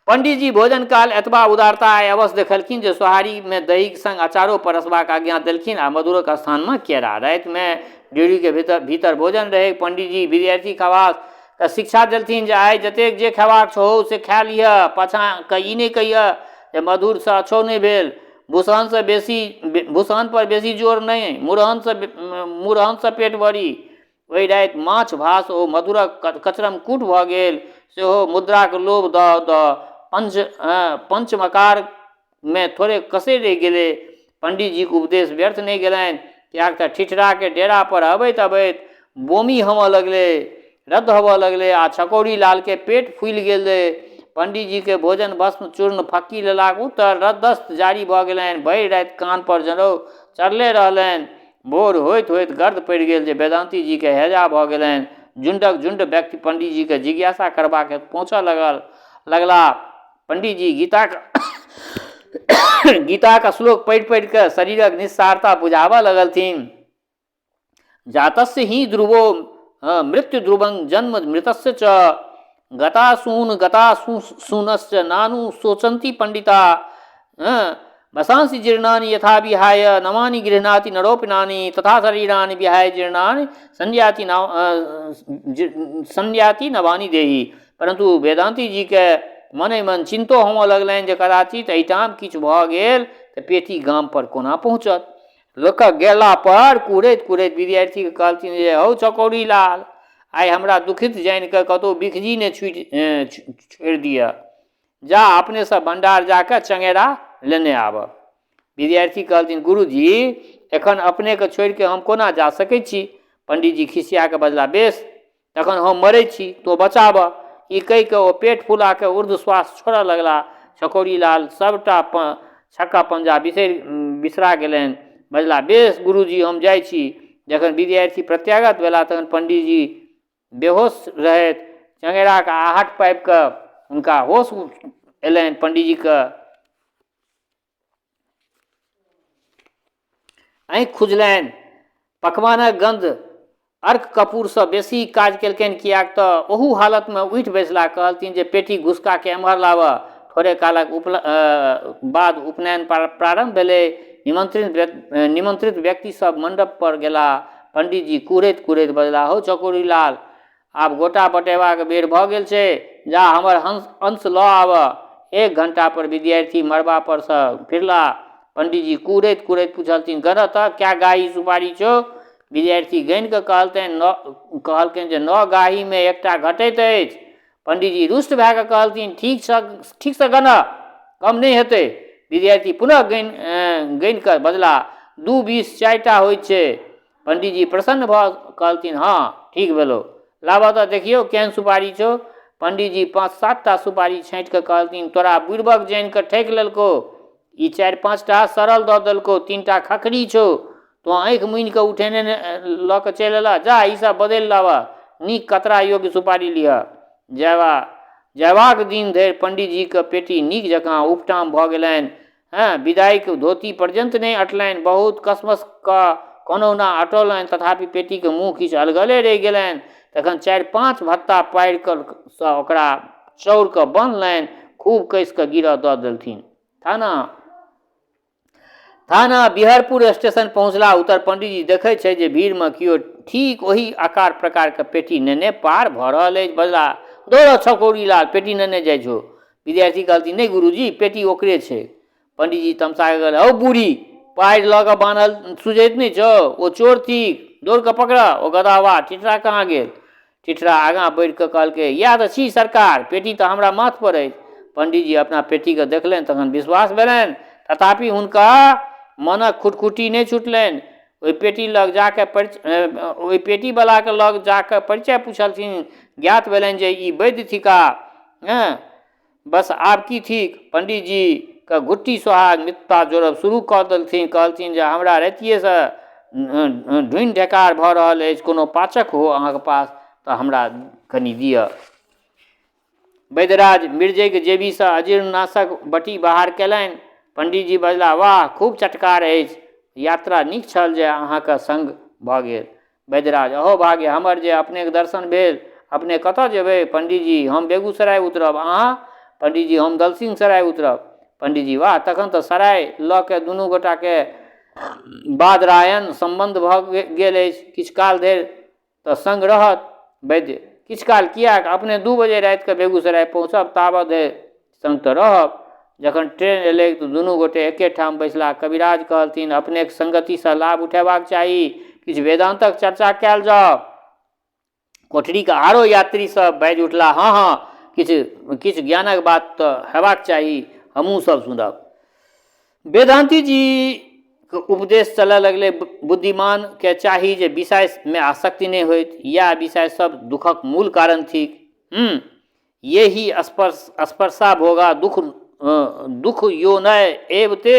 पंडीजी भोजन काल एतबा उदारता आइ अवश्य देखलखिन जे सोहारीमे दहीक संग अचारो परसबाक आज्ञा देलखिन आ मधुरक स्थानमे केरा। रातिमे ड्योढ़ीके भीतर भोजन रहै। पंडीजी विद्यार्थी खवास के शिक्षा देलथिन जे आइ जतेक जे खेबाक छौ से खा लिहऽ, पाछाँ के ई नहि कहिहऽ जे मधुरसँ अछो नहि भेल, भूषणसँ बेसी भूषणपर बेसी जोर नहि, मुरहनसँ पेट भरी। ओहि राति माछ भास ओ मधुरक कचरम कूट भऽ गेल। सेहो मुद्राक लोभ दऽ दऽ पंचमकारमे थोड़े कसरि रहि गेलै। पंडीजीक उपदेश व्यर्थ नहि गेलनि, किएक तऽ ठिठराके डेरा पर अबैत अबैत बोमी होमऽ लगलै, रद्द होबऽ लगलै आ छकौड़ी लालके पेट फूलि गेलै। पंडीजीके भोजन भस्म चूर्ण फक्की लेलाक उत्तर रद्दस्त जारी भऽ गेलनि। भरि राति कान पर जनउ चढ़ले रहलनि। भोर होइत होइत गर्द पड़ि गेल जे वेदान्ती जीके हैजा भऽ गेलनि। झुण्डक झुण्ड व्यक्ति पंडीजीके जिज्ञासा करबाक हेतु पहुँचऽ लगलाह। पंडीजी गीताक श्लोक पढ़ि पढ़ि कऽ शरीरक निस्सारता बुझाबऽ लगलथिन। जातस्य ही ध्रुवो मृत्यु ध्रुवं जन्म मृतस्य च गतासून गतासूनश्च नानु शोचन्ति पंडिता। वसांसि जीर्णानि यथा विहाय नवानि गृह्णाति नरोपिनानि तथा शरीराणि विहाय जीर्णानि संयाति नवानि देही। परन्तु वेदान्ती जीके मने मन चिन्तो होमऽ लगलनि जे कदाचित एहिठाम किछु भऽ गेल तऽ पेटी गाम पर कोना पहुँचत। लोकक गेला पर कुहरैत कुहरैत विद्यार्थीके कहलथिन जे हौ चकौड़ी लाल, आइ हमरा दुखित जानि कऽ कतहु बिखजी नहि छोड़ि दिअ, जा अपनेसँ भण्डार जा कऽ चङ्गेरा लेने आबह। विद्यार्थी कहलथिन गुरुजी एखन अपनेके छोड़ि कऽ हम कोना जा सकै छी? पंडीजी खिसिया कऽ बजला बेस तखन हम मरै छी, तोँ बचाबह। ई कहि कऽ ओ पेट फुला कऽ ऊर्ध्व श्वास छोड़ऽ लगला। छकौड़ी लाल सभटा छक्का पंजा बिसरा गेलनि। बजला बेस गुरुजी हम जाइ छी। जखन विद्यार्थी प्रत्यागत भेला तखन पंडीजी बेहोश रहथि। चङ्गेराके आहट पाबि कऽ हुनका होश अयलनि पंडीजीके। आँखि खुजलनि। पकवानक गन्ध अर्क कपूरसँ बेसी काज केलकनि, किएक तँ ओहू हालतमे उठि बैसलाह। कहलथिन जे पेटी घुसकाके एम्हर लाबह। थोड़े कालक बाद उपनयन प्रारम्भ भेलै। निमंत्रित व्यक्ति सब मंडप पर गेलाह। पंडीजी कुहरैत कुहरैत बजलाह, हौ चकोरी लाल, आब गोटा बटेबाक बेर भऽ गेल छै, जा हमर अंश लऽ आबह। 1 घंटा पर विद्यार्थी मड़बा पर सँ फिरलाह। पंडीजी कुहरैत कुहरैत पुछलथिन, गनह तऽ कै गाही सुपारी छौ? विद्यार्थी गनि कऽ कहलकनि जे 9 गाहीमे एकटा घटैत अछि। पंडीजी रुष्ट भए कऽ कहलथिन, ठीकसँ गनह, कम नहि हेतै। विद्यार्थी पुनः गनि कऽ बजलाह, 2 20 4टा होइत छै। पंडीजी प्रसन्न भऽ कहलथिन, हँ ठीक भेलौ, लाबह तऽ देखियौ केहन सुपारी छौ। पंडीजी 5-7टा सुपारी छाँटि कऽ कहलथिन, तोरा बुड़िबक जानि कऽ ठकि लेलकौ, ई 4-5टा सड़ल दऽ देलकौ, 3टा खखरी छौ, तोँ आँखि मुनि कऽ उठेने लऽ कऽ चलि अयलह, जा ई सब बदलि लाबह, नीक कतरा योग्य सुपारी लिहऽ। जयबाक दिन धरि पंडीजीके पेटी नीक जकाँ उपटाम भऽ गेलनि। हँ, विदाइक धोती पर्यन्त नहि अटलनि। बहुत कसमस कऽ कोनहुना अटौलनि, तथापि पेटीके मुँह किछु अलगले रहि गेलनि। तखन 4-5 भत्ता पारि कऽ सँ ओकरा चौरके बन्हलनि, खूब कसि कऽ गिरह दऽ देलथिन। थाना बिहरपुर स्टेशन पहुँचला उत्तर पंडीजी देखै छै जे भीड़मे केओ ठीक ओही आकार प्रकारके पेटी नेने पार भऽ रहल अछि। बजला, दौड़ह छकौड़ी लाल, पेटी नेने जाइ छौ। विद्यार्थी कहलथिन, नहि गुरुजी, पेटी ओकरे छै। पंडीजी तमसा कऽ कहलनि, हौ बूढ़ी, पारि लऽ कऽ बान्हल सुझैत नहि छौ? ओ चोर थिक, दौड़ कऽ पकड़ह। ओ गदहवा ठिठरा कहाँ गेल? ठिठरा आगाँ बढ़ि कऽ कहलकै, इएह तऽ छी सरकार, पेटी तऽ हमरा माथ पर अछि। पंडीजी अपना पेटीके देखलनि तखन विश्वास भेलनि, तथापि हुनका मनक खुटखुटी नहि छुटलनि। ओहि पेटी लग जाकऽ ओहि पेटीवलाके लग जाकऽ परिचय पुछलथिन। ज्ञात भेलनि जे ई वैद्य थिकाह। हँ, बस आब की थिक? पंडीजीके घुट्टी सोहाग मित्रता जोड़ब शुरू कऽ देलथिन। कहलथिन जे हमरा रातिएसँ ढूनि ढेकार भऽ रहल अछि, कोनो पाचक हो अहाँके पास? तऽ हमरा कनि दिअ। वैद्यराज मिर्जैक जेबीसँ अजीर्णनाशक बटी बाहर कयलनि। पंडीजी बजलाह, वाह, खूब चटकार अछि। यात्रा नीक छल जे अहाँक संग भऽ गेल। वैद्यराज, अहो भाग्य हमर जे अपनेक दर्शन भेल। अपने कतऽ जेबै? पंडीजी, हम बेगूसराय उतरब। अहाँ? पंडीजी, हम दलसिंहसराय उतरब। पंडीजी, वाह, तखन तऽ सराय लऽ कऽ दुनू गोटाके बादरायण सम्बन्ध भऽ गेल अछि। किछु काल धरि तऽ संग रहत। वैद्य, किछु काल किएक? अपने 2 बजे रातिके बेगूसराय पहुँचब, ताबत धरि संग तऽ रहब। जखन ट्रेन एलैक तऽ दुनू गोटे एके ठाम बैसलाह। कविराज कहलथिन, अपनेक संगतिसँ लाभ उठेबाक चाही। किछु वेदान्तक चर्चा कयल जाउ। कोठरीक आरो यात्री सब बाजि उठलाह, हँ हँ, किछु किछु ज्ञानक बात तऽ हेबाक चाही, हमहूँ सब सुनब। वेदान्ती जी के उपदेश चलऽ लगलै। बुद्धिमानके चाही जे विषयमे आसक्ति नहि होइत। इएह विषय सब दुःखक मूल कारण थिक। ये ही स्पर्श स्पर्शा भोगा दुख दुख यो न एवते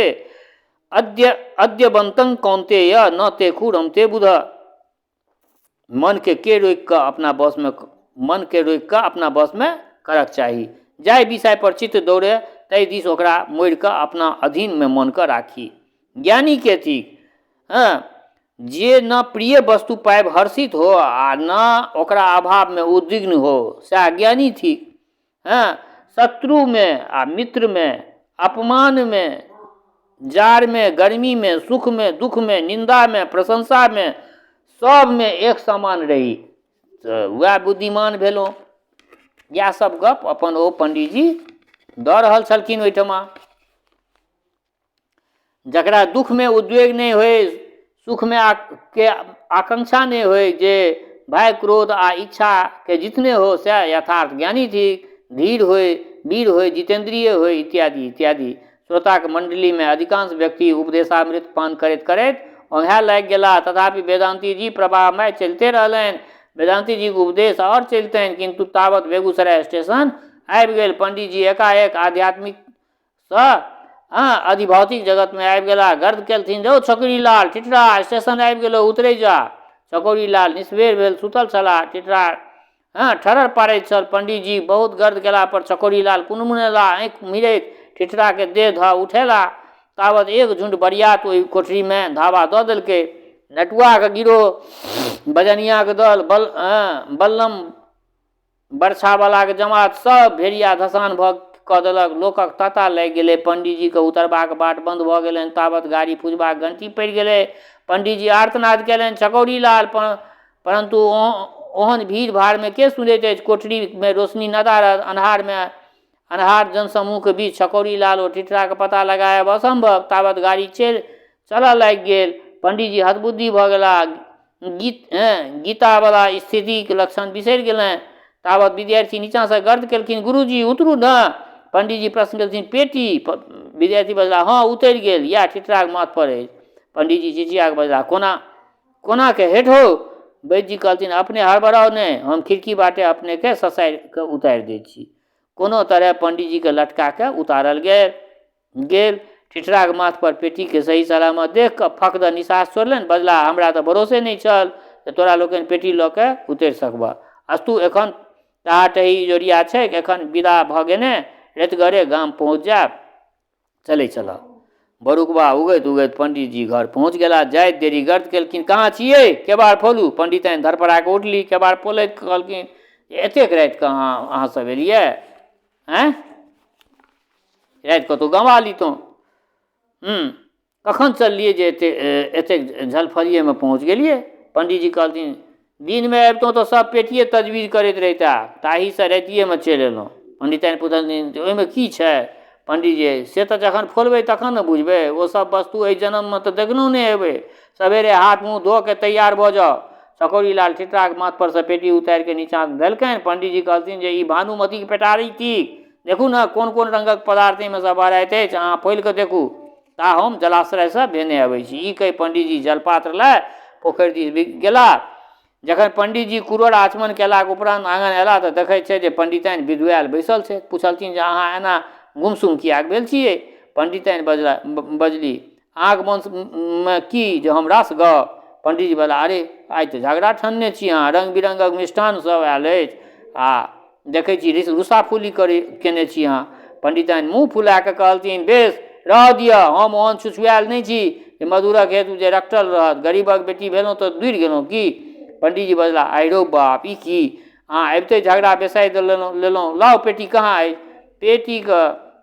अद्य अद्यवंतं कौन्तेय न तेखु रमते बुध। मनके के रोकि कऽ अपना वशमे मनके रोकि कऽ अपना वशमे करक चाही। जाहि विषयपर चित्त दौड़य ताहि दिस ओकरा मोड़ि कऽ अपना अधीनमे मनके राखी। ज्ञानीके थिक हँ जे न प्रिय वस्तु पाबि हर्षित हो आ न ओकरा अभावमे उद्विग्न हो, सएह ज्ञानी थिक। हँ शत्रुमे आ मित्रमे, अपमानमे, जाड़मे, गर्मीमे, सुखमे, दुःखमे, निन्दामे, प्रशंसामे, सभमे एक समान रही तऽ वएह बुद्धिमान भेलहुँ। इएह सब गप अपन ओ पंडीजी दऽ रहल छलखिन ओहिठमा। जकरा दुःखमे उद्वेग नहि होइ, सुखमे के आकांक्षा नहि होइ, जे भय, क्रोध आ इच्छाके जितने हो, सएह यथार्थ ज्ञानी थिक। धीर होइ, वीर होइ, जितेन्द्रिय होइ, इत्यादि इत्यादि। श्रोताक मण्डलीमे अधिकांश व्यक्ति उपदेशामृत पान करैत करैत ओंघाय लागि गेलाह। तथापि वेदान्तीजी प्रवाहमय चलिते रहलनि। वेदान्तीजीक उपदेश आओर चलितनि, किन्तु तावत बेगूसराय स्टेशन आबि गेल। पंडीजी एकाएक आध्यात्मिक सँ अधिभौतिक जगतमे आबि गेलाह। गर्द केलथिन, रौ छकरी लाल, टिटरा, स्टेशन आबि गेलौ, उतरै जा। चकौरी लाल निसभेर भेल सुतल छलाह। टिटरा हँ ठरर पाड़ैत छल। पंडीजी बहुत गर्द केला पर चकौरी लाल कुनमुनेला, आँखि मिरैत टिटराके देह धऽ उठेला। तावत एक झुण्ड बरियात ओहि कोठरीमे धावा दऽ देलकै। नटुआके गिरोह, बजनियाके दल, बल बल्लम बरछावलाके जमात सब भेड़िया धसान भऽ कऽ देलक। लोकक ताँता लागि गेलै। पंडीजीके उतरबाक बाट बन्द भऽ गेलनि। तावत गाड़ी फुजबाक घंटी पड़ि गेलै। पंडीजी आर्तनाद कयलनि, चकौरी लाल! परन्तु ओहन भीड़ भाड़मे के सुनैत अछि? कोठरीमे रोशनी नदारद। अन्हारमे अन्हार जनसमूहके बीच छकौरी लाल ओ टिटराके पता लगायब असम्भव। तावत गाड़ी चलि चलऽ लागि गेल। पंडीजी हतबुद्धि भऽ गेलाह। गीतावला स्थितिक लक्षण बिसरि गेलनि। तावत विद्यार्थी नीचाँसँ गर्द केलखिन, गुरुजी उतरू ने। पंडीजी प्रश्न केलखिन, पेटी? विद्यार्थी बजलाह, हँ उतरि गेल, इएह टिटराके माथपर अछि। पंडीजी चिचिया कऽ बजलाह, कोना कोना के हेठ हौ? वैद्यजी कहलथिन, अपने हड़बड़ाउ नहि, हम खिड़की बाटे अपनेके ससारि कऽ उतारि दै छी। कोनो तरहे पंडीजीके लटका कऽ उतारल गेल गेल। टिटराके माथपर पेटीके सही सलामत देख कऽ फक दऽ निसास छोड़लनि। बजलाह, हमरा तऽ भरोसे नहि छल जे तोरा लोकनि पेटी लऽ कऽ उतरि सकबह। अस्तु, एखन टहाटही इजोरिया छैक, एखन विदा भऽ गेने रतिगरे गाम पहुँच जायब। चलै चलह। बरुकबा उगैत उगैत पंडीजी घर पहुँच गेला। जाइत देरी गर्द केलखिन, कहाँ छियै? केबाड़ फोलू। पंडिताइन धड़फड़ा कऽ उठली। केबाड़ फोलैत कहलखिन, एतेक राति कऽ अहाँ सब एलियै? आँय, राति कतहु गँवा लितहुँ। कखन चललियै जे एतेक एतेक झलफलिएमे पहुँच गेलियै? पंडीजी कहलथिन, दिनमे अबितहुँ तऽ सब पेटिए तजबीज करैत रहिता, ताहिसँ रातिएमे चलि अयलहुँ। पंडिताइन पुछलथिन, ओहिमे की छै? पंडीजी, से तऽ जखन फोलबै तखन ने बुझबै। ओ सब वस्तु एहि जन्ममे तऽ देखनहुँ नहि हेबै। सवेरे हाथ मुँह धो कऽ तैयार भऽ जाउ। चकौरी लाल टिटराके माथपरसँ पेटी उतारिके नीचाँ देलकनि। पंडीजी कहलथिन जे ई भानुमतीके पेटारी थिक। देखू ने कोन कोन रङ्गक पदार्थ एहिमे सँ बहराइत अछि। अहाँ फोलि कऽ देखू, ता हम जलाश्रयसँ भेने अबै छी। ई कहि पंडीजी जलपात्र लए पोखरि दिस गेला। जखन पंडीजी कुड़ोर आचमन कयलाक उपरान्त आङन अयलाह तऽ देखैत छथि जे पंडिताइन विधुआयल बैसल छथि। पुछलथिन जे अहाँ एना गुमसुम किएक भेल छियै? पंडिताइन बजली, अहाँके मनमे की जे हम रास गब? पंडीजी बजला, अरे आइ तऽ झगड़ा ठनने छी अहाँ, रङ्ग बिरङ्गक मिष्ठान सब आयल अछि आ देखै छी रुसा फूली करै केने छी अहाँ। पंडिताइन मुँह फुला कऽ कहलथिन, बेस रहऽ दिअ, हम ओहन छुछुआयल नहि छी जे मधुरक हेतु जे रखटल रहत, गरीबक बेटी भेलहुँ तऽ दूरि गेलहुँ की? पंडीजी बजला, आहि रौ बाप, ई की अहाँ अबिते झगड़ा बेसाहि लेलहुँ, लाउ पेटी कहाँ अछि? पेटीके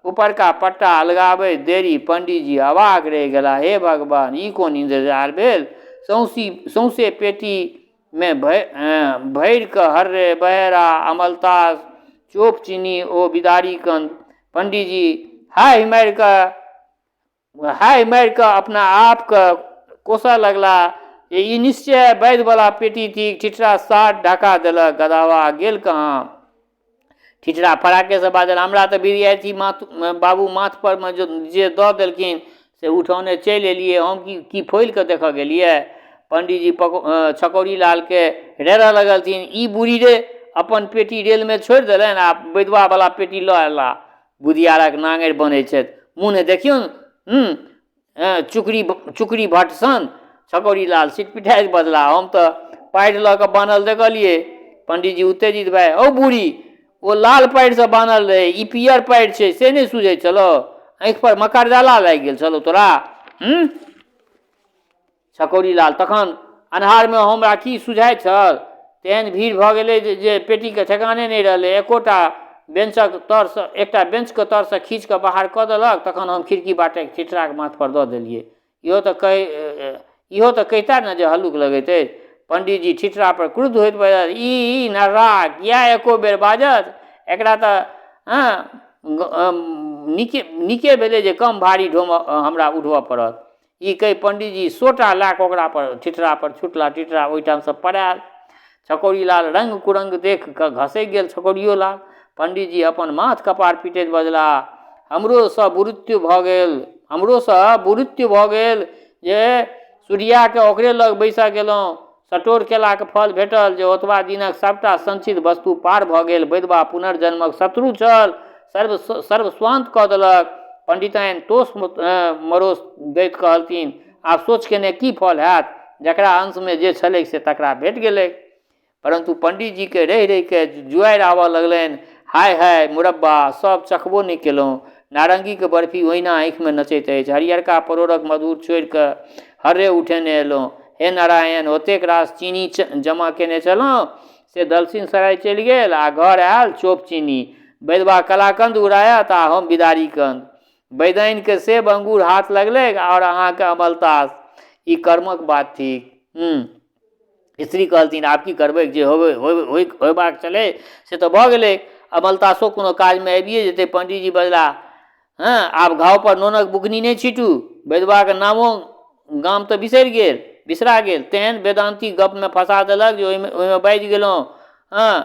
उपरका पट्टा अलगाबैत देरी पंडीजी अवाक रहि गेलाह, हे भगवान, ई कोन इन्द्रजाल भेल? सौंसे पेटीमे भरि कऽ हर्रे बहेरा अमलतास चोप चीनी ओ बिदारी कंद। पंडीजी हाहि मारि कऽ अपना आपके कोसऽ लगला जे ई निश्चय वैद्यवला पेटी थिक। ठिठरा सात ढका देलक, गदहवा गेल कहाँ? ठिठरा फराकेसँ बाजल, हमरा तऽ विद्यार्थी माथ बाबू माथ परमे जे दऽ देलखिन से उठौने चलि एलियै, हम की की फोलि कऽ देखऽ गेलियै? पंडीजी छकौड़ी लालके रेड़ऽ लगलथिन, ई बुढ़ी रे अपन पेटी रेलमे छोड़ि देलनि आ बैदुआवला पेटी लऽ अयला, बुधियारक नाङरि बन्है छथि, मुँह नहि देखियौन, चुकरी चुकरी भट्ट सन। छकौड़ी लाल सिटपिटाइत बजला, हम तऽ पाड़ि लऽ कऽ बान्हल देखलियै। पंडीजी उत्तेजित भए, औ बूढ़ी, ओ लाल पाड़िसँ बान्हल रहै, ई पियर पाड़ि छै से नहि सुझै छलौ? आँखिपर मकरजाला लागि गेल छलौ तोरा? हूँ छकौड़ी लाल, तखन अन्हारमे हमरा की सुझाइत छल? तेहन भीड़ भऽ गेलै जे पेटीके ठेकाने नहि रहलै, एकोटा बेंचक तरसँ एकटा बेंचके तरसँ खींच कऽ बाहर कऽ देलक, तखन हम खिड़की बाटे ठिठराके माथपर दऽ देलियै। इहो तऽ कहिता ने जे हल्लुक लगैत अछि। पंडीजी ठिठरापर क्रुद्ध होइत बाजल, ई नर्रा किए एको बेर बाजत? एकरा तऽ हँ नीके नीके भेलै जे कम भारी ढोमऽ हमरा उठबऽ पड़त। ई कहि पंडीजी सोटा लए कऽ ओकरा पर ठिठरा पर छुटला। ठिठरा ओहिठामसँ पड़ायल। छकौड़ी लाल रङ्ग कुरङ्ग देख कऽ घसकि गेल। छकौड़ियो लाल पंडीजी अपन माथ कपार पिटैत बजला, हमरोसँ मृत्यु भऽ गेल, हमरोसँ मृत्यु भऽ गेल जे सूर्याके ओकरे लग बैसऽ गेलहुँ। सटोर केलाके फल भेटल जे ओतबा दिनक सभटा संचित वस्तु पार भऽ गेल। बैदवा पुनर्जन्मक शत्रु छल, सर्व सर्वस्वान्त कऽ देलक। पंडिताइन तोष मरोस दैत कहलथिन, आब सोच केने की फल हैत? जकरा अंशमे जे छलैक से तकरा भेट गेलैक। परन्तु पंडीजीके रहि रहिके जुआरि आबऽ लगलनि, हाय हाय मुरब्बा सब चखबो नहि केलहुँ, नारङ्गीके बर्फी ओहिना आँखिमे नचैत अछि, हरियरका परोड़क मधुर छोड़िकऽ हर्रे उठेने अयलहुँ। हे नारायण, ओतेक रास चीनी जमा केने छलहुँ से दलसिंह सराय चलि गेल आ घर आयल चोप चीनी। बैदवा कलाकन्द उड़ायत आ हम बिदारी कन्द। बैदानिके सेब अंगूर हाथ लगलैक आओर अहाँके अमलतास। ई कर्मक बात थिक। स्त्री कहलथिन, आब की करबै, जे होबै होयबाक छलै से तऽ भऽ गेलै, अमलतासो कोनो काजमे आबिए जेतै। पंडीजी बजला, हँ, आब घावपर नोनक बुकनी नहि छीटू। बैदवाके नामो गाम तऽ बिसरि गेल, बिसरा गेल। तेहन वेदान्ती गपमे फँसा देलक जे ओहिमे ओहिमे बाजि गेलहुँ। हँ,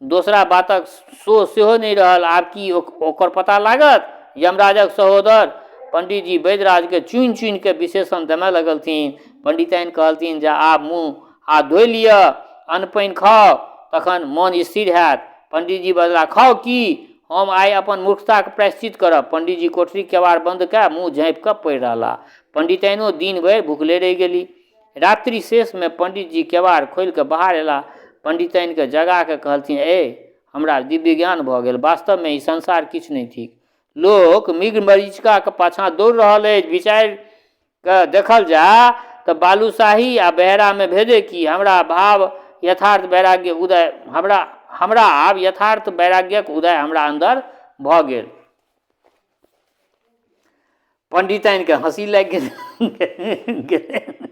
दोसरा बातक सोह सेहो नहि रहल। आब की ओकर पता लागत? यमराजक सहोदर। पंडीजी वैद्यराजके चुनि चुनि कऽ विशेषण देमय लगलथिन। पंडिताइन कहलथिन जे आब मुँह हाथ धोइ लिअ, अन्न पानि खाउ, तखन मन स्थिर हैत। पंडीजी बजला, खाउ की? हम आइ अपन मूर्खताक प्रायश्चित करब। पंडीजी कोठरीक केबाड़ बन्द कए मुँह झाँपि कऽ पड़ि रहलाह। पंडिताइनो दिन भरि भुखले रहि गेली। रात्रि शेषमे पंडितजी केबाड़ खोलि कऽ बाहर अयलाह। पंडिताइनकेँ जगा कऽ कहलथिन, ऐ, हमरा दिव्य ज्ञान भऽ गेल। वास्तवमे ई संसार किछु नहि थिक। लोक मृग मरीचिकाक पाछाँ दौड़ रहल अछि। विचारि कऽ देखल जाय तऽ बालूशाही आ बहेड़ामे भेदे की? हमरा भाव यथार्थ वैराग्य उदय हमरा हमरा आब यथार्थ वैराग्यक उदय हमरा अन्दर भऽ गेल। पंडिताइनके हँसी लागि गेल।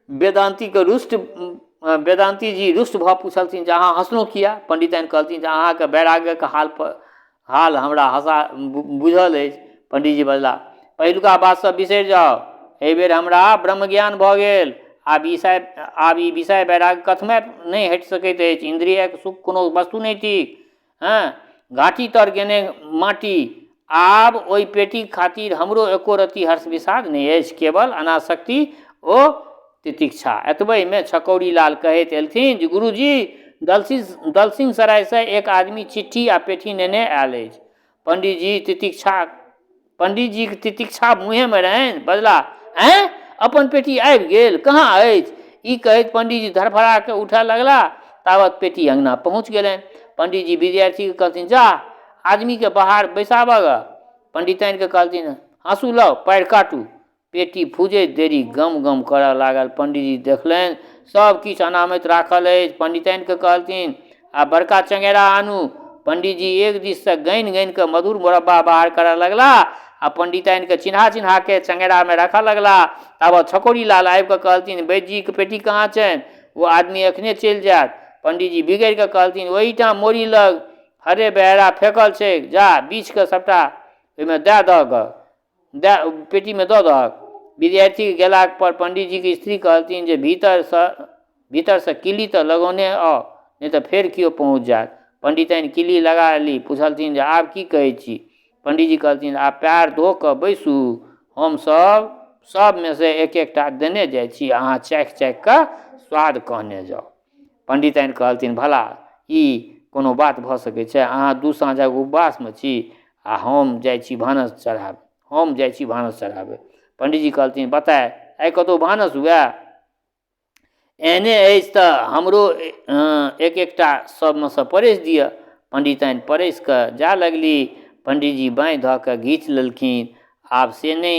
वेदान्तीके रुष्ट वेदान्तीजी रुष्ट भऽ पुछलथिन जे अहाँ हँसलहुँ किया? पंडिताइन कहलथिन जे अहाँके वैराग्यके हाल पर हाल हमरा हँसा बुझल अछि। पंडीजी बजला, पहिलुका बात सब बिसरि जाउ, एहिबेर हमरा ब्रह्मज्ञान भऽ गेल। आब ई विषय वैराग्य कथमय नहि हटि सकैत अछि। इन्द्रियक सुख कोनो वस्तु नहि थिक। हँ, घाटी तर गेने माटि। आब ओहि पेटीक खातिर हमरो एको रत्ती हर्ष विषाद नहि अछि, केवल अनासक्ति ओ तितिक्षा। एतबहिमे छकौड़ी लाल कहैत एलथिन जे गुरुजी, दलसिंह सरायसँ एक आदमी चिट्ठी आ पेटी नेने आयल अछि। पंडीजीक तितिक्षा मुँहेमे रहनि, बजलाह, ऐँ, अपन पेटी आबि गेल, कहाँ अछि? ई कहैत पंडीजी धड़फड़ा कऽ उठऽ लगला। तावत पेटी अङ्गना पहुँच गेलनि। पंडीजी विद्यार्थीके कहलथिन, जा आदमीके बाहर बैसाबऽ गऽ। पंडिताइनके कहलथिन, हाँसू लाउ, पाएर काटू। पेटी फुजैत देरी गम गम करऽ लागल। पंडीजी देखलनि, सब किछु अनामति राखल अछि। पंडिताइनके कहलथिन, आ बड़का चङ्गेरा आनू। पंडीजी एक दिससँ गानि गानि कऽ मधुर मोरब्बा बाहर करऽ लगला आ पंडिताइनके चिन्हा चिन्हा के चङ्गेरामे राखऽ लगला। ताबत छकौड़ी लाल आबि कऽ कहलथिन, वैद्यजीके पेटी कहाँ छनि? ओ आदमी एखने चलि जायत। पंडीजी बिगड़ि कऽ कहलथिन, ओहिठाम मोरी लग हरे बहेरा फेकल छैक, जा बीछि कऽ सभटा ओहिमे दए दहक गऽ। दए पेटीमे दऽ दहक। विद्यार्थीके गेलाक पर पण्डीजीके स्त्री कहलथिन जे भीतरसँ भीतरसँ किल्ली तऽ लगौने आउ, नहि तऽ फेर केओ पहुँच जायत। पण्डिताइन किल्ली लगा लेली। पुछलथिन जे आब की कहै छी? पण्डीजी कहलथिन, आब पएर धो कऽ बैसू, हमसभ सभमे सँ एक एकटा देने जाइ छी, अहाँ चाखि चाखि कऽ स्वाद कहने जाउ। पण्डिताइन कहलथिन, भला ई कोनो बात भऽ सकै छै? अहाँ दू साँझक उपवासमे छी आ हम जाइ छी भानस चढ़ाबय, हम जाइ छी भानस चढ़ाबय। पण्डीजी कहलथिन, बताए आइ कतहु भानस हुए? एहने अछि तऽ हमरो एक एकटा सभमे सँ परसि दिअ। पण्डिताइन परसि कऽ जाय लगली। पण्डीजी बाँहि धऽ कऽ घीचि लेलखिन, आब से नहि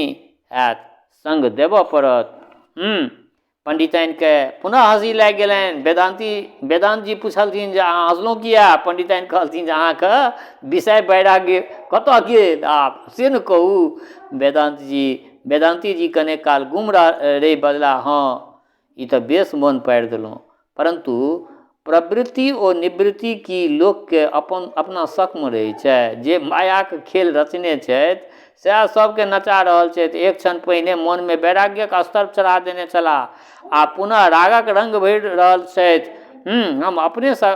हैत, सङ्ग देबऽ पड़त। पण्डिताइनके पुनः हँसी लागि गेलनि। वेदान्ती वेदान्तजी पुछलथिन जे अहाँ हँसलहुँ किया? पण्डिताइन कहलथिन जे अहाँके विषय वैराग्य कतऽ गेल आब से ने कहू। वेदान्तजी वेदान्तीजी कने काल गुम रहि बजला, हँ ई तऽ बेस मोन पाड़ि देलहुँ, परन्तु प्रवृत्ति ओ निवृत्ति की लोकके अपन अपना सकमे रहै छै? जे मायाके खेल रचने छथि सएह सभके नचा रहल छथि। एक क्षण पहिने मोनमे वैराग्यक स्तर चढ़ा देने छलाह आ पुनः रागक रंग भरि रहल छथि। हम अपनेसँ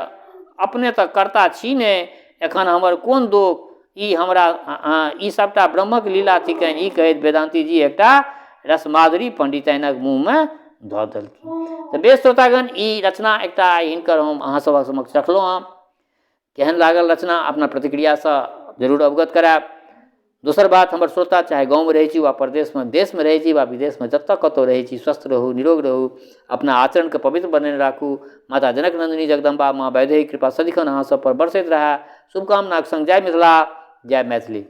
अपने तऽ कर्ता छी नहि, एखन हमर कोन दोख? ई हमरा ई सभटा ब्रह्मक लीला थिकनि। ई कहैत वेदान्तीजी एकटा रसमाधुरी पण्डिताइनक मुँहमे धऽ देलखिन। तऽ बेस श्रोतागण, ई रचना एकटा हिनकर हम अहाँ सभक समक्ष रखलहुँ हँ। केहन लागल रचना अपना प्रतिक्रियासँ जरूर अवगत करायब। दोसर बात, हमर श्रोता चाहे गाँवमे रहै छी वा परदेशमे, देशमे रहै छी वा विदेशमे, जतऽ कतहु रहै छी, स्वस्थ रहू, निरोग रहू, अपना आचरणके पवित्र बनेने राखू। माता जनक नन्दिनी जगदम्बा माँ वैदेही कृपा सदिखन अहाँ सब पर बरसैत रहए। शुभकामनाक संग जय मिथिला, जय मैथिली।